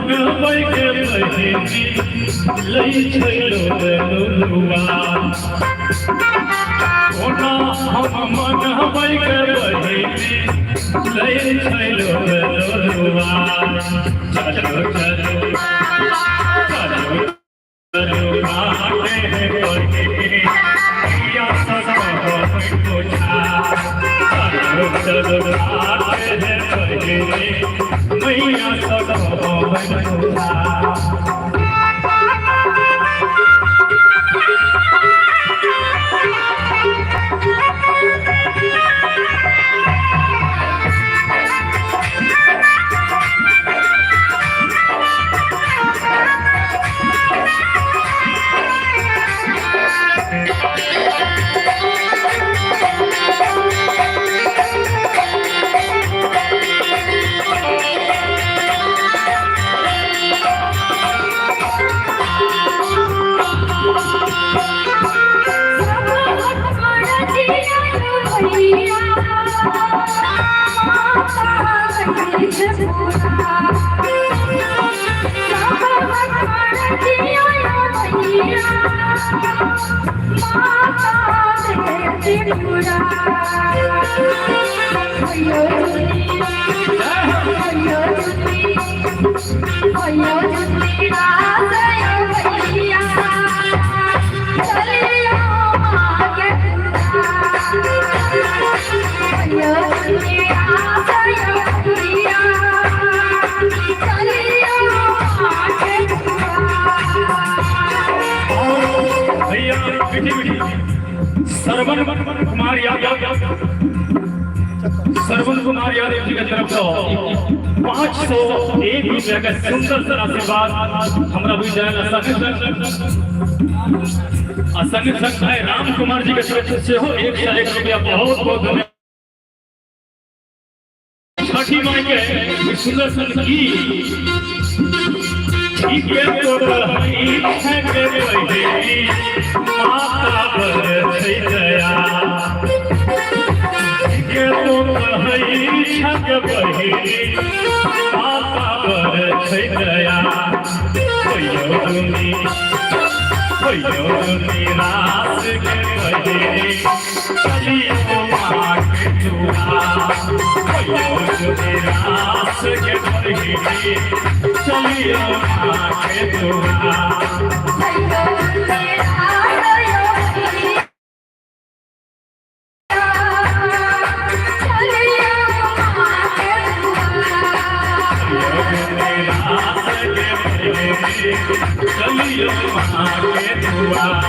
मनबै के बहिनी लै छै लोग लुलुआ। कोना हम मनबै के बहिनी लै छै लोग लुलुआ। चलो चलो चलो चलो घाटे बहिनी मैया सँ कहबै पुछार। चलो चलो घाटे बहिनी मैया सँ कहबै पुछार। भैया मीठी मीठी श्रवण कुमार यादव, श्रवण कुमार यादव जी के तरफ से 501 रुपया का सुंदर सा आशीर्वाद हमरा बुझ जाए। संग संग आ संग संग भाई राम कुमार जी के तरफ से सेहो 101 रुपया। बहुत बहुत धन्यवाद। छठी माई के सुंदर सन गीत। ठीक है, तो कहई छै के बहिनी माता बर छै दया। ठीक है, तो कहई छै के बहिनी माता बर छै दया। कहियो दुनी, कहियो दुनी रास के बहिनी चलियो माँ के दुआर। कहियो दुनी रास के बहिनी चलियो माँ के दुआर। चलियो माँ के दुआर। चलियो माँ के दुआर। चलियो माँ के दुआर।